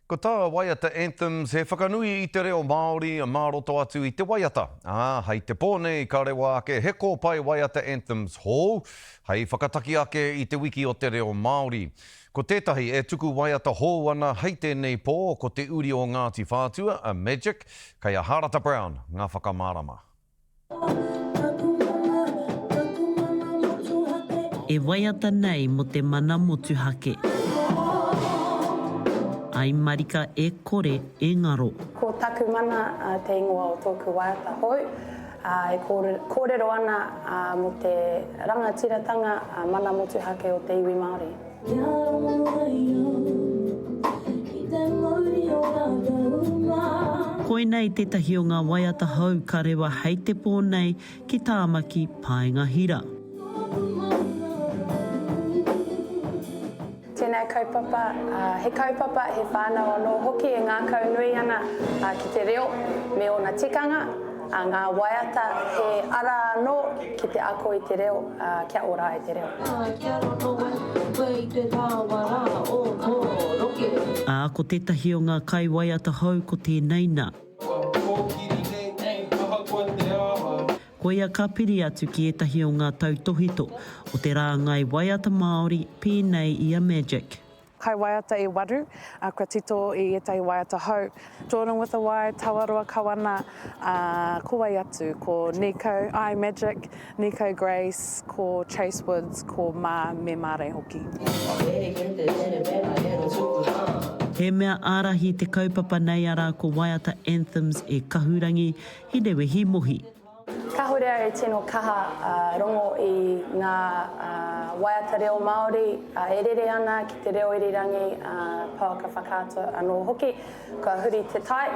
Ko tā Waiata Anthems he whakanui i te reo Māori mā roto atu i te waiata, ā, hei te pō nei ka rewa ake he kōpae Waiata Anthems hou hei whakataki ake i te wiki o te reo Māori. Ko tētahi e tuku waiata hou ana hei tēnei pō ko te uri o Ngāti Whātua, a Magic, kei a Hārata Brown ngā whakamārama. E waiata nei mo te mana motuhake. Ai marika e kore e ngaro. Ko Taku Mana te ingoa o tōku waiata hou, ā, e kōrero ana mō te rangatiratanga mana motuhake o te iwi Māori. Kia rongo ai au ki te mauri o rātou mā. Koinei tētahi o ngā waiata hou ka rewa hei te pō nei ki Tāmaki Paenga Hira. Tēnei kaupapa, he kaupapa, he whānau anō hoki e ngākaunui ana ki te reo me ōna tikanga, ngā waiata, he ara anō ki te ako i te reo kia ora ai te reo. Kia rongo koe i te tāwara o Moroke. Ā, ko tētahi o ngā kaiwaiata hou ko tēnei nā. Kua kōkiri nei, ahakoa te aha. Koia ka piri atu ki ētahi o ngā tautōhito o te rāngai waiata Māori pēnei i a Magic. Kaiwaiata e waru, ā, kua tito i ētahi waiata hou. Jordan with a Y, Tawaroa Kawana, ā, ko wai atu? Ko Nico, I Magic, Nico Grace, ko Chase Woods, ko Mā me Mārei hoki. He mea ārahi te kaupapa nei arā ko Waiata Anthems e Kahurangi Hinewehi Mohi. Kāore au e tino kaha rongo i ngā waiata reo Māori e rere ana ki te reo irirangi, pouaka whakaata anō hoki. Kua huri te tai,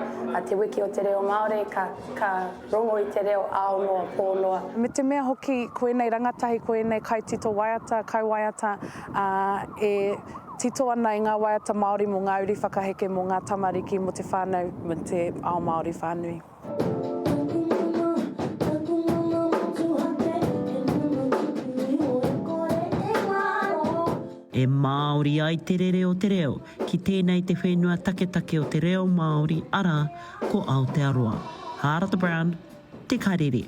te wiki o te reo Māori, ka rongo i te reo ao noa, pō noa. Me te mea hoki, ko ēnei rangatahi, ko ēnei kaitito waiata, kaiwaiata, e tito ana i ngā waiata Māori mō ngā uri whakaheke, mō ngā tamariki, mō te whānau, mō te ao Māori whānui. E Māori ai te rere o te reo ki tēnei te whenua taketake o te reo Māori, arā, ko Aotearoa. Hārata Brown, Te Karere.